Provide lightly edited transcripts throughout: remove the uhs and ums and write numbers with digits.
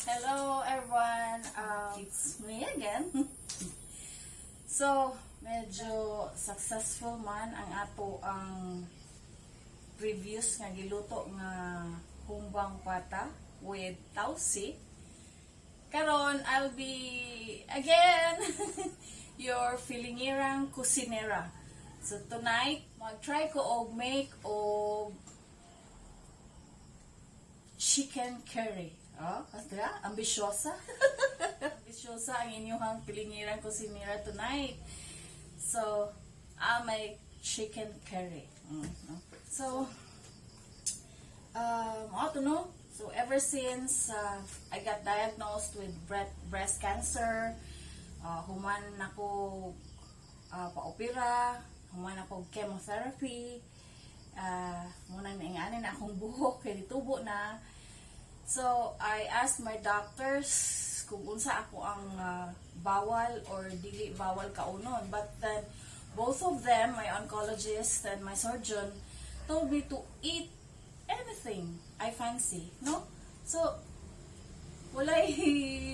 Hello everyone, it's me again. So, medyo successful man ang ato ang previous nga giluto nga humbang pata with tausi. Karon, I'll be again your filingirang kusinera. So tonight, mag-try ko og make og chicken curry. Oh, basta, ambisyosa. Ambisyosa ang inyong pilingirang kusinera tonight. So, I'll make chicken curry. No? So, I don't know. So, ever since I got diagnosed with breast cancer, human ako pa-opera, human ako chemotherapy, mao nang naingani na akong buhok, kay tubo na. So, I asked my doctors kung unsa ako ang bawal or dili bawal kaunon. But then, both of them, my oncologist and my surgeon, told me to eat anything I fancy, no? So, walay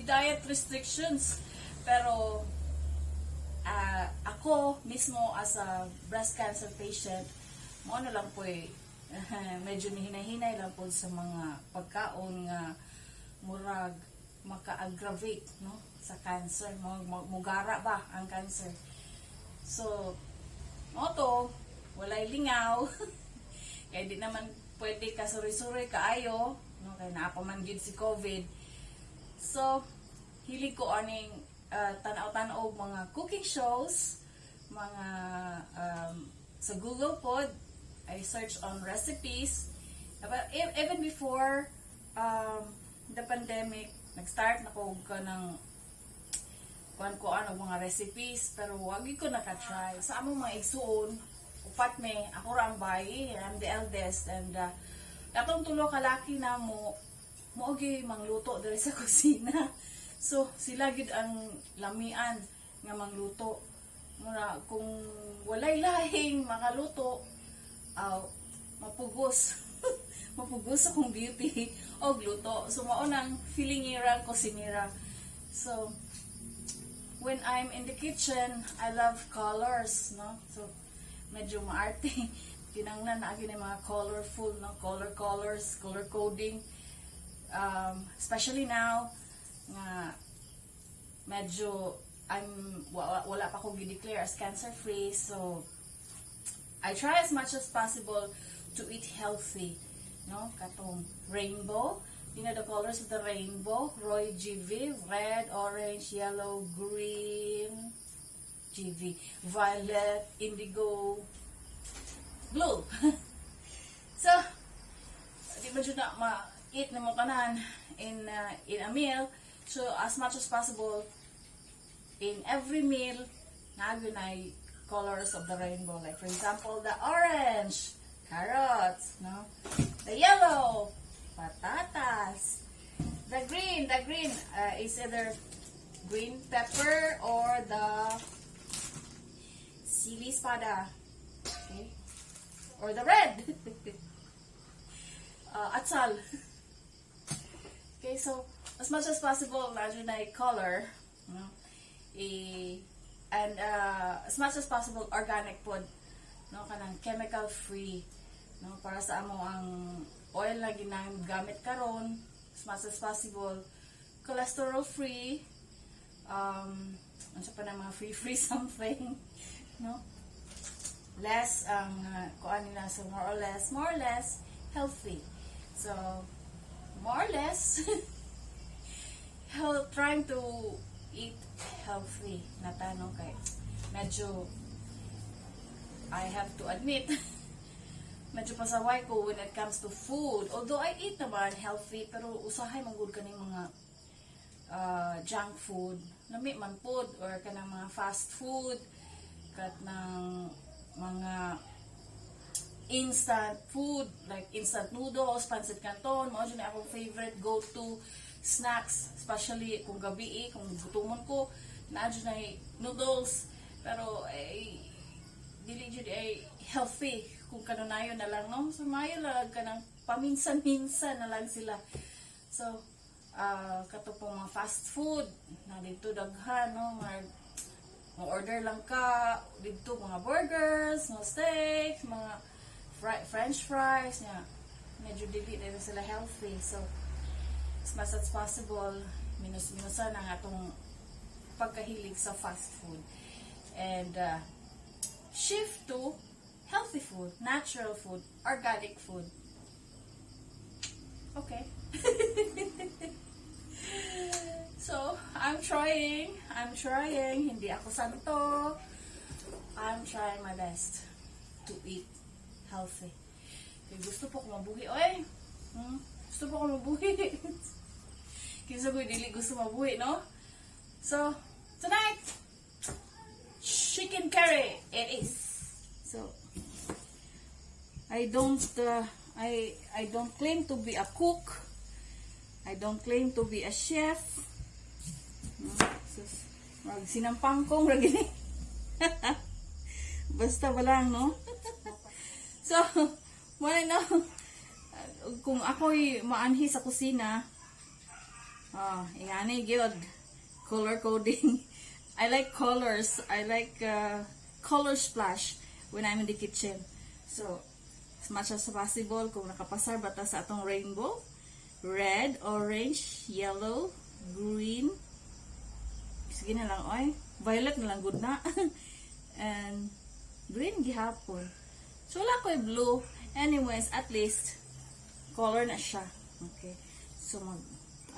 diet restrictions. Pero, ako mismo as a breast cancer patient, mao na lang po eh, medyo nihinay-hinay lang po sa mga pagkaon nga murag maka-aggravate, no, sa cancer, mugara ba ang cancer. So mao to, walay lingaw kay di naman pwede ka suri-suri kaayo, no, kay naa pa man gyud si COVID. So hilig ko aning tanaw-tanaw og mga cooking shows, mga sa Google pod I search on recipes. But even before the pandemic, nag-start na ko og kanang kuan ko ano mga recipes, pero wag ko naka-try. Sa among mga igsuon, upat me, ako ra ang bayi, I'm the eldest, and katong tulo ka laki namo mao gyud mangluto diri sa kusina. So sila gyud ang lamian nga mangluto. Mura kung walay lahing makaluto, aw mapugos. Mapugos akong beauty og luto. So mao nang feelingirang kusinera. So when I'm in the kitchen, I love colors, no? So, medyo maarte. Kinanglan na yung mga colorful, no? Color colors, color coding. Especially now, nga medyo wala pa ko gi-declare as cancer free, so I try as much as possible to eat healthy, no? Katong rainbow, you know the colors of the rainbow, Roy GV, red, orange, yellow, green, GV, violet, indigo, blue. So, di man jud na ma-eat nimo tanan in a meal. So, as much as possible, in every meal, naa nay colors of the rainbow. Like, for example, the orange, carrots, no? The yellow, patatas. The green is either green pepper or the sili espada. Okay? Or the red, atsal. Okay, so as much as possible, naa nay color, no? And as much as possible, organic pod, no, kanang chemical free, no, para sa amo ang oil na ginagamit karon, as much as possible, cholesterol free, ano pa na mga free free something, no? Less ang kuan nila, so more or less healthy. So more or less health, trying to eat healthy na tanong kay medyo, I have to admit, medyo pasaway ko when it comes to food. Although I eat naman healthy, pero usahay man gud kaning mga junk food. Lami man pod or kanang mga fast food, kat ng mga instant food like instant noodles, pancit canton, mao jud na akong favorite go-to snacks, especially kung gabi eh, kung gutomon ko, naa jud na noodles. Pero eh, dili jud ay healthy kung kanunayon na lang, no? So maayo lang kanang paminsan-minsan na lang sila. So Kato pong mga fast food na dito daghan, no, nga mo-order lang ka dito, mga burgers, mga steak, mga french fries nga medyo dili na sila healthy. So as much as possible, minus-minusan ang atong pagkahilig sa fast food and shift to healthy food, natural food, organic food. Okay. So, I'm trying. I'm trying. Hindi ako santo. I'm trying my best to eat healthy. Kaya gusto po ko mabuhi. Oy! Gusto po ko mabuhi. Kinsa ko dili gusto mabuhi, no? So, tonight, chicken curry it is. So, I don't claim to be a cook. I don't claim to be a chef. No? Sus, mag sinampangkong ra gini. Basta ba lang, no? So, wala no. Kung ako'y maanhi sa kusina, ah, ingani gyud, color coding. I like colors. I like color splash when I'm in the kitchen. So, as much as possible, kung nakapasar ba ta sa atong rainbow, red, orange, yellow, green, sige na lang, oy. Violet na lang, good na. And green gihapon. So, wala ko'y blue. Anyways, at least, color na siya. Okay. So,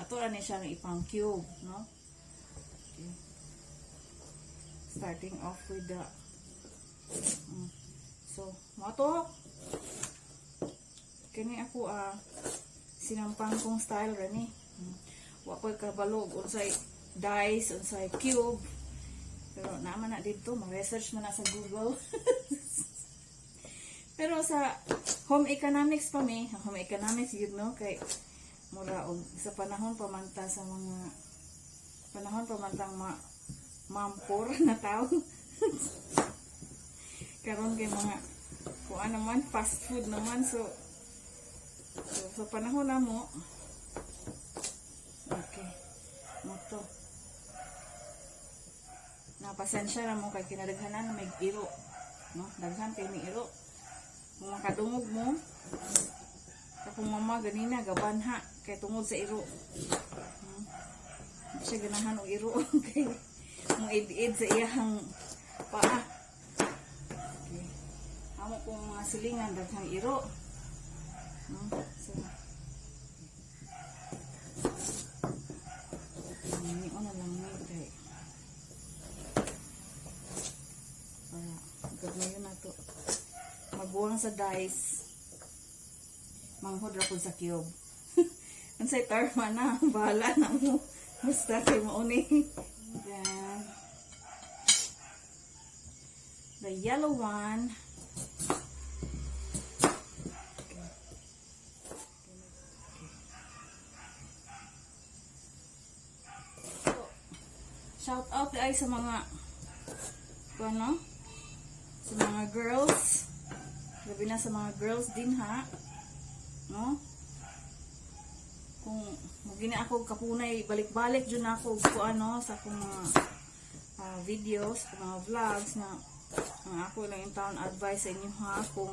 ato ra ni siyang ipang cube, no? Okay. Starting off with the. So, mo to. Kini ako sinampang kong style ra ni. Wa ko'y kabalo og unsay dice, unsay cube. Pero naman na dito, ma-research man na sa Google. Pero sa home economics pa mi, home economics yun, no, kay mura og sa panahon pamanta sa mga panahon pamantang mampor na tao. Karon kay mga kuan naman, fast food naman, so sa panahon na mo. Okay. Mo to. Napasensya na mo kay kinadaghanan na may iro. No? Daghan kay may iro. Kung makadungog mo, akong mama ganina gabanha kay tungod sa iro. Di siya ganahan og iro kay mo id-id sa iyang paa. Okay. Amo kong mga silingan daghang iro. No? So, ni na lang ni kay para gagmayon na to. Maguwang sa dice. Manghod ra pud sa cube. Unsay term na, bahala na mo. Basta kay mao ni. Then, the yellow one. Okay. Okay. So, shout out ay sa mga ano, sa mga girls. Labi na sa mga girls din ha. No? Kung mugini ako kapunay, balik-balik jud ako ko ano sa akong mga videos, mga vlogs na ang ako lang in town advice sa inyo ha, kung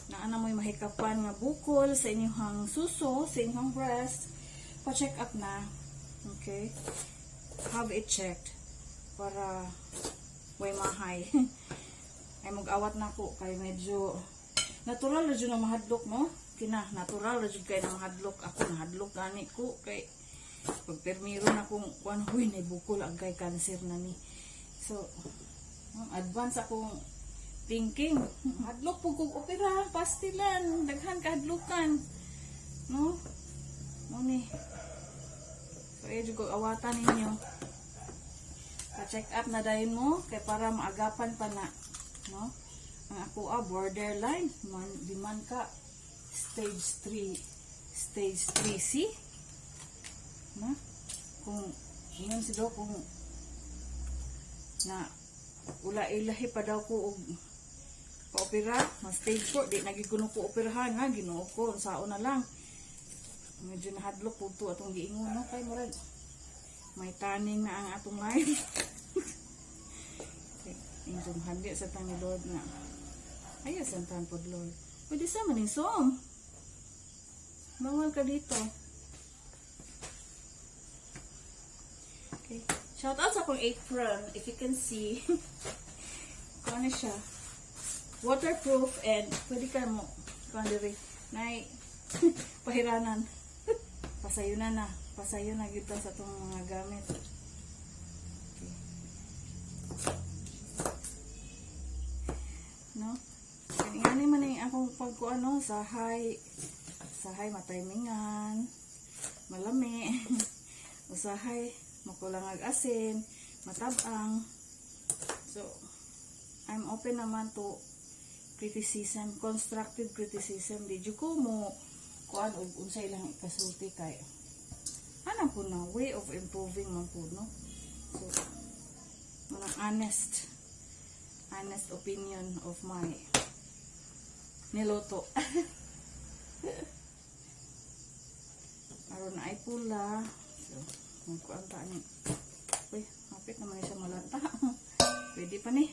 naa na mo'y mahikapan nga bukol sa inyong suso, sa inyong breast, pa-check up na. Okay? Have it checked para way mahay. Ay mag-awat na ko kay medyo natural na jud na mahadlok, no? Kina natural na jud kay na mahadlok. Ako nahadlok gani ko kay pag permiro na kung kuan, huy, nay bukol ang kay cancer na ni. So, advance akong thinking. Hadlok pud kog opera, pastilan, daghan kahadlukan. No? Mo ni. So, ay jud ko awatan ninyo. Pa-check up na dayon mo kay para maagapan pa na, no? Ang ako borderline man di man ka stage 3, stage 3C na. Kung ingon si Doc, kung na ula ilahi pa daw ko og paopera, ma stage 4, di na gyud kuno ko operahan. Nga Ginoo ko, unsaon na lang. Medyo nahadlok po to atong giingon, no, kay murag may taning na ang atong life. Okay, inyong handi sa tang ni Lord na ayaw sa tan pod, Lord. Pwede sa maning som. Bawal ka dito. Okay. Shout out sa akong apron, if you can see. Kung ano siya. Waterproof and pwede ka mo kung ano diri. Nay pahiranan. Pasayo na na. Pasayo na gyud ta sa atong mga gamit. Okay. No? Kani man ni akong pagkuano sahay mataymingan, malami, usahay makulang ag asin, matabang. So I'm open naman to criticism, constructive criticism. Di jud ko mo kuan og unsay lang ikasulti kay ana po na way of improving man po, no? So mga honest opinion of my niluto. Aron na ay pula. So, magkuan ta ni. Uy, hapit naman siya malata. Pwede pa ni.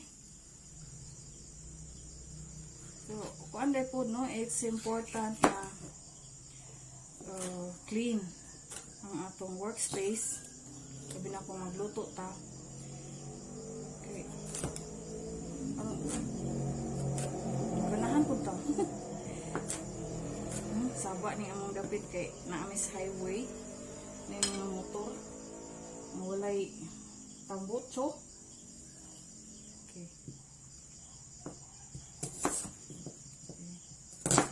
So, kuan dai po, no, it's important na clean ang atong workspace. Sabi na kung magluto ta. Okay. Ano? Ganahan po ta. Saba ni among dapit kay naa mi sa highway. Na yung mga motor. Ang walay tambutso. Okay. Okay.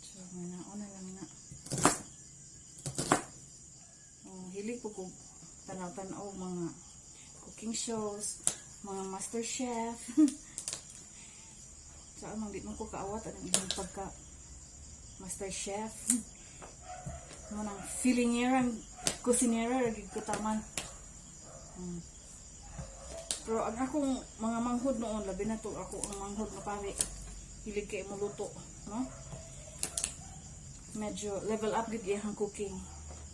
So, na lang na. Oh, hilig po ko tanaw-tanaw mga cooking shows, mga master chef. Sa amang di man ko kaawat anang inyong pagka master chef. Mo nang feelingera kusinera ra gid ko taman. Pero ang akong mga manghod noon, labi na to ako ang manghod nga pare, hilig kay mo luto, no? Medyo level up gid iyang cooking,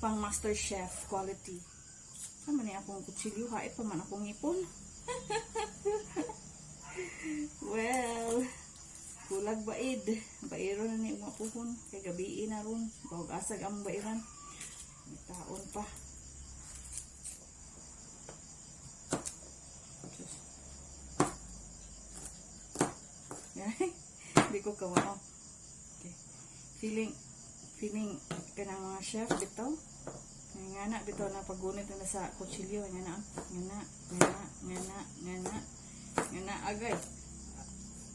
pang master chef quality. Sama ni akong kutsilyo, haip pa man akong ngipon. Well, kulag baid. Bairo na ni mga puhon. Kay gabii na ron. Bahog asag ang bairan. May taon pa. Diyos. Hindi ko kamao. Okay. Feeling kanang mga chef bitaw. Nga na bitaw na paggunit na sa kutsilyo. Nga na, nga na, nga na, nga na, nga na, nga na, agay.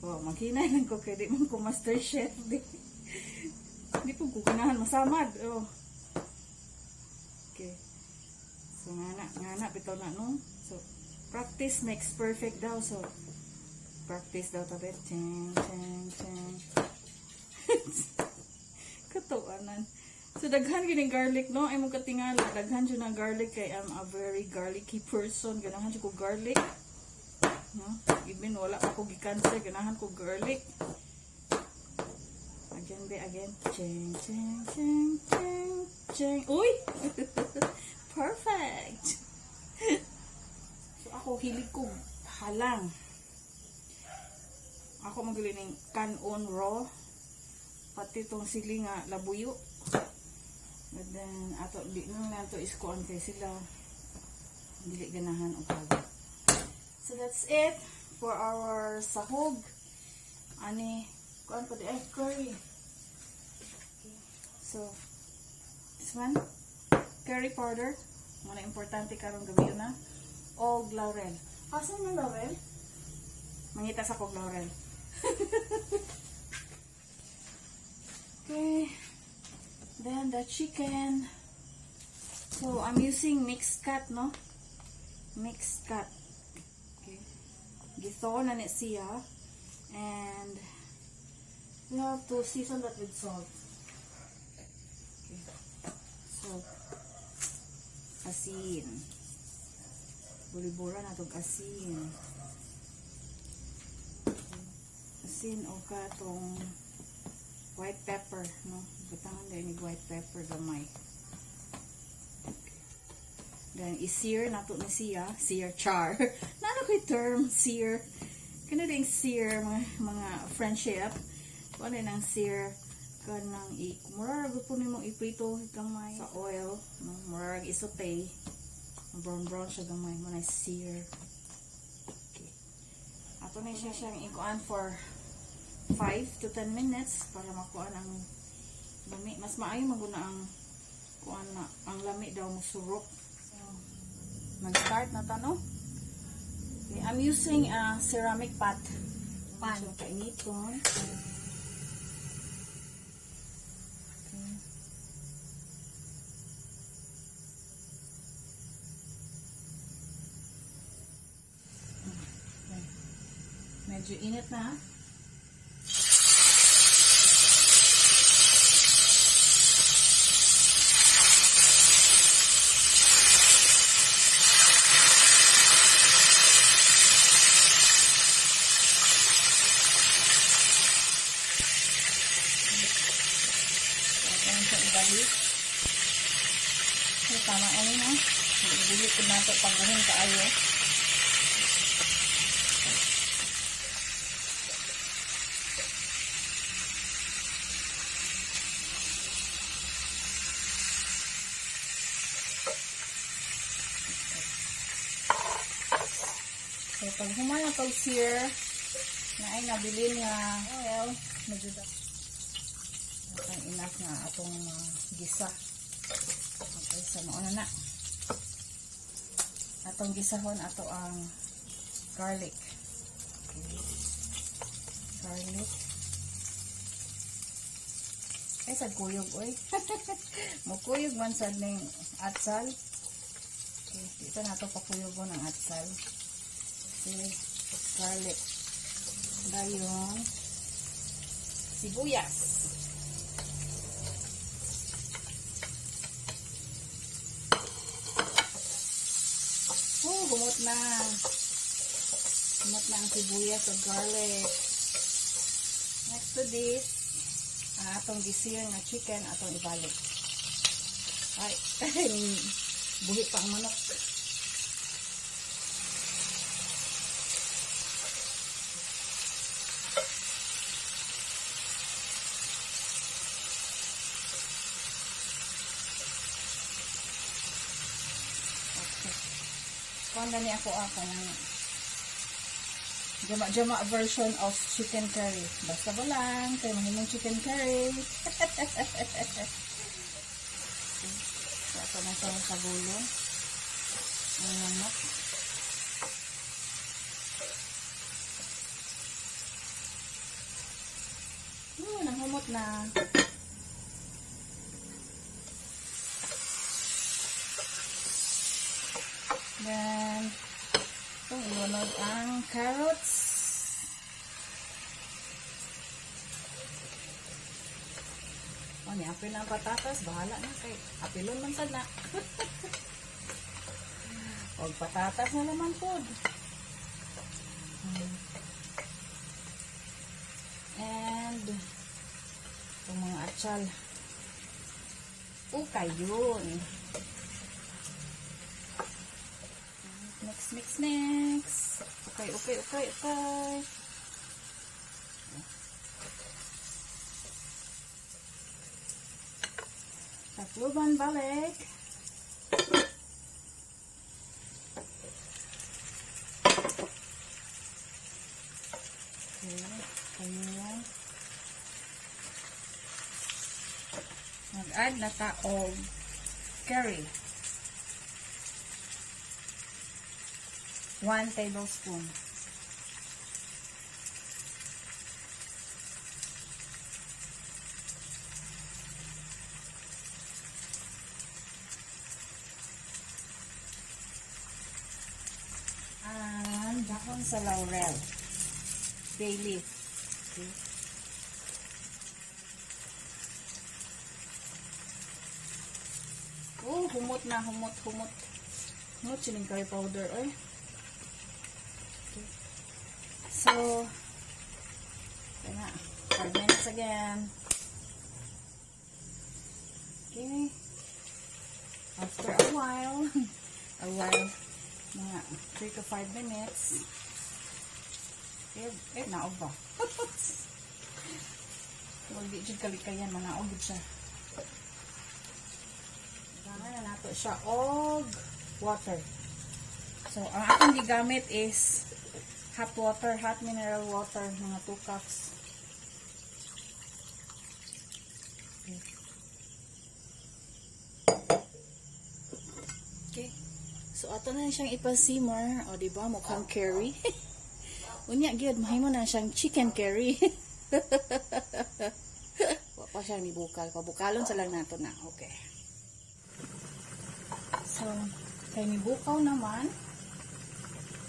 Oh, maghinay lang ko kay di man ko master chef di. Di po ko ganahan masamad. Oh. Okay. So nga na bitaw na, no. So practice makes perfect daw. So practice daw tabi. Ching, ching, ching. Katuanan. So daghan gining garlic, no, ay mo katingala daghan jud ang garlic kay I'm a very garlicky person. Ganahan jud ko garlic. No? Even wala ako gi-cancer, ganahan ko garlic. Again, be again. Ching, ching, ching, ching, ching. Uy! Perfect! So ako, hilig ko halang. Ako maguli ning kanon raw. Pati tong sili nga labuyo. But then, ato, di na nato iskuan kay sila. Dili ganahan og halang. So that's it for our sahog. Ani, kuan pa di ay curry. Okay. So, this one, curry powder. Muna importante karong gabi na. Og laurel. Asa man laurel? Mangita sa kog laurel. Okay. Then the chicken. So I'm using mixed cut, no? Mixed cut. Okay. Githaw na ni siya. And we have to season that with salt. Okay. So, asin. Bulibura na itong asin. Asin o katong White pepper, no? Butangan din ni white pepper gamay. Okay. Then i-sear nato ni siya, sear char. Nano ko'y term sear. Kano din sear mga friendship. Kuan din ang sear kanang i murag po nimo iprito gamay sa oil, no? Murag i-saute. Brown brown siya gamay mo na sear. Okay. Ato na siya siyang ikuan for 5 to 10 minutes para makuan ang lami. Mas maayo maguna ang kuan na ang lami daw musurok. So, mag-start na ta, no? Okay, I'm using a ceramic pot. Pan. So, kainiton. Okay. Okay. Medyo init na. Ato siya ibalik. So, tama ani na. Dili ko nato paguhin kaayo. So, pag human na pag sear, na ay nabilin nga oil, medyo da okay, enough na atong gisa. Okay, so mauna na. Atong gisahon ato ang garlic. Okay. Garlic. Ay, sad kuyog, oy. Mukuyog man sad ning atsal. Okay, dito na ito pakuyogon ang atsal. Okay, garlic. Dayon, sibuyas. Oh, humot na. Humot na ang sibuyas o garlic. Next to this, ang atong gi-sear nga chicken, atong ibalik. Ay, buhi pa ang manok. Okay. Kuan ni ako ng jama-jama version of chicken curry. Basta ba lang, kay mahimong chicken curry. So, ato na sa sagulo. Ang manok. Nanghumot na. Then, itong ilunod ang carrots. O, ni apil na ang patatas. Bahala na kay apilon man sad na. Og patatas na naman pod. And itong mga atsal. Okay, yun. Mix, mix, mix. Okay. Takluban balik. Okay, kayo. Mag-add na ta og curry. 1 tablespoon. And dahon sa laurel. Bay leaf. Okay. Oh, humot na, humot, humot. Humot sining curry powder, oy. Okay. So, kaya na, 5 minutes again. After a while, mga 3 to 5 minutes, eh, naog ba? Kung di jud kalikayan, manaog jud siya. Kailangan na nato siya og water. So, ang akong gigamit is hot water, hot mineral water, mga 2 cups. Okay. So, ato na siyang ipa-simmer. O, di ba? Mukhang curry. Unya, gyud mahimo na siyang chicken curry. Wa pa siya ni bukal. Pabukalon sa lang nato na. Okay. So, kay ni bukaw naman,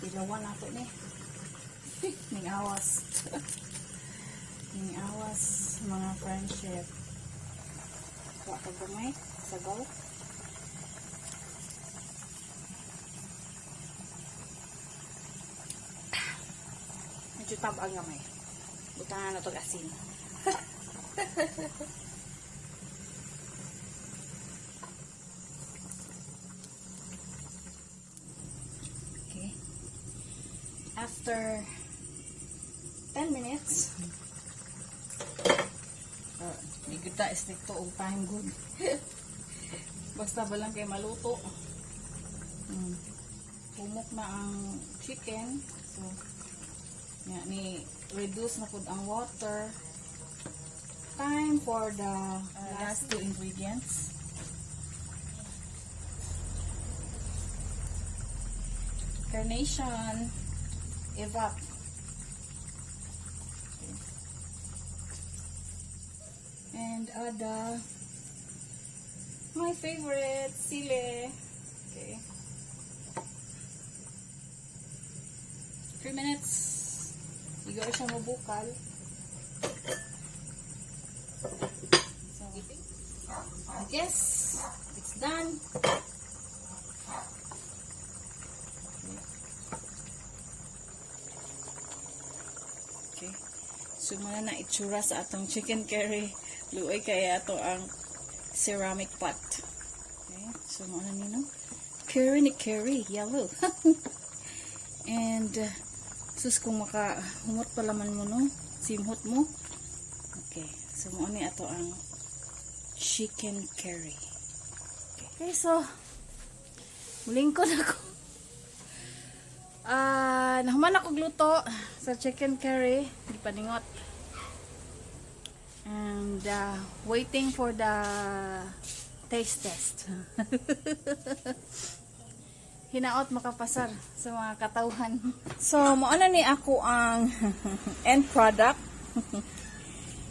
ilawan nato ni. Ning awas. Ning awas, mga friendship. Wa pa gamay, sagaw. Medyo tab-ang gamay. Butangan na to asin. Okay. After 10 minutes, di kita stricto og time good. Basta ba lang kay maluto. Humok na ang chicken. So, nga ni reduce na pud ang water. Time for the last two ingredients. Carnation evap. And add my favorite, sili. Okay. 3 minutes. Igo siya mabukal. So, I guess it's done. Okay. So, muna na itsura sa atong chicken curry. Luoy kaya ato ang ceramic pot. Okay. So, muna ni no? Curry ni curry. Yellow. And, sus kung maka humot pala man mo no? Simhot mo. Okay. So, muna ni ato ang chicken curry. Okay, so, mulingkod ako. Ah, nahuman ako gluto sa chicken curry, gipaningot. And waiting for the taste test. Hinaot makapasar sa mga katawhan. So, mao na ni ako ang end product.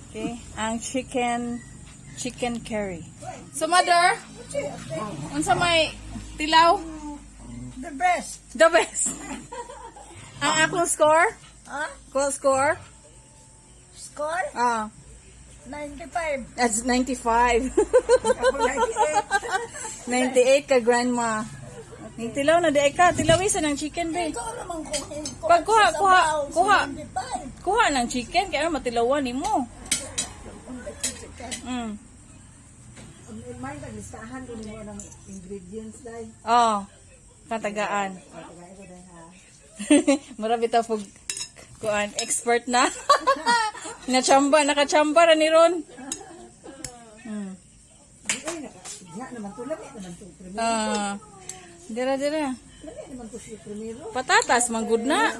Okay, ang chicken chicken curry. So mother, unsa may tilaw? The best. The best. Ang akong score? Huh? Ko score? Score? Ah, 95. that's 95. Ako 98. 98 ka, grandma. Ning tilaw na di ay ka, tilawi sa ng chicken be. Ikaw naman kung Pag kuha, sa kuha, sabaw, sa kuha. 95. Kuha ng chicken kaya matilawan nimo. May naglistahan ko nimo ng ingredients dai. Oh, katagaan. Tagay ko dai ha. Mura bitaw pug kuan expert na. Nachamba, nakachamba ra ni ron. Di ay naka diha naman to, lami naman to primero. Ah. Dira dira. Lami naman to si primero. Patatas manggud na.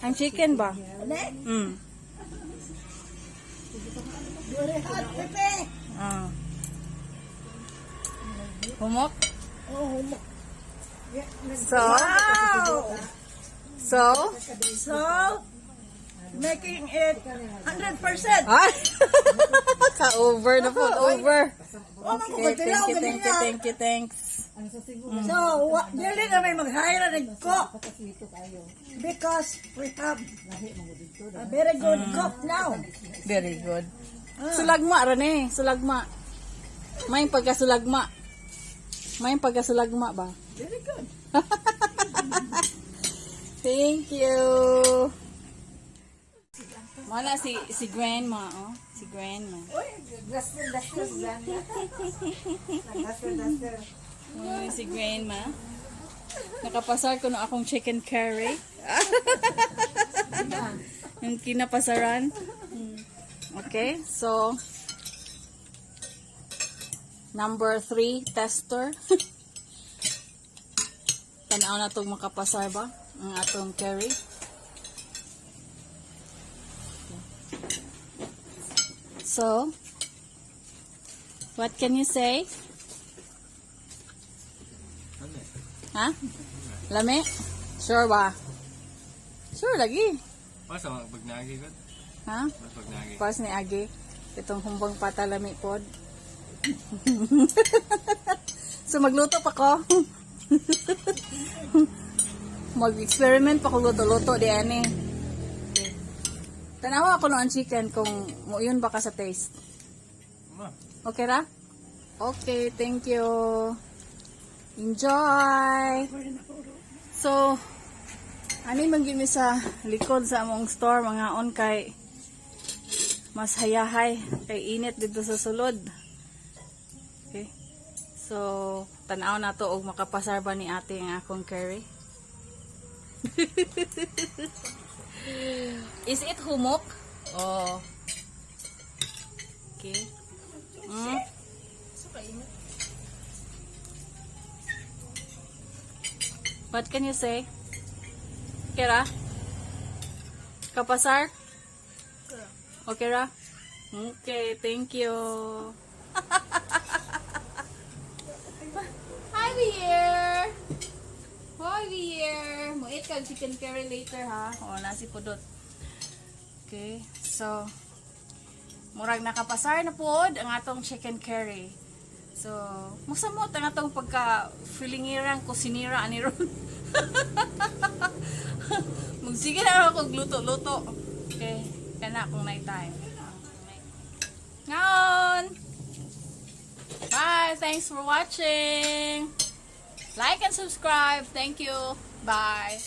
Ang chicken ba? Ano? Very hot, Pepe. Ah. Humok? Oh, humok. So, Wow! so, So, making it 100%. ah, ka-over na po, over. Oh, Okay, thank you, thank you, thank you, thanks. So, dili na may mag-hire ng cook. Because we have a very good cook now. Very good. Sulagma ra ni, sulagma. May pagkasulagma. May pagkasulagma ba? Very good. Thank you. Wala si si grandma, oh. Si grandma. Uy, Duster, duster, Gana. Duster, duster. Uy, si Grandma. Nakapasar ko na akong chicken curry. Yung kinapasaran. Okay, so number 3 tester. Tanaw na itong makapasar ba? Ang atong curry. So, what can you say? Ha? Lami? Sure ba? Sure lagi. Mas ang pagnagi ko. Ha? Mas pagnagi. Pas ni Agi. Itong humbang pata lami pod. So magluto pa ko. Mag-experiment pa ko luto-luto di ani. Okay. Tanawa ako no ang chicken kung muyon ba ka sa taste. Ma. Okay ra? Okay, thank you. Enjoy! So, ani man gyud mi sa likod sa among store mga on kay mas hayahay kay init dito sa sulod. Okay. So, tan-aw na to og makapasar ba ni ate ang akong curry. Is it humok? Oh. Okay. What can you say? Kera? Kapasar? Okay ra? Okay, thank you. Hi, dear! Hi, dear! Mo-eat kag chicken curry later, ha? O, nasi pudot. Okay, so, murag nakapasar na pod ang atong chicken curry. So, musamot ang atong pagka feelingirang kusinira ani ron. Magsige na ako luto-luto. Okay, kana kung night time. Ngaon! Bye! Thanks for watching! Like and subscribe. Thank you. Bye!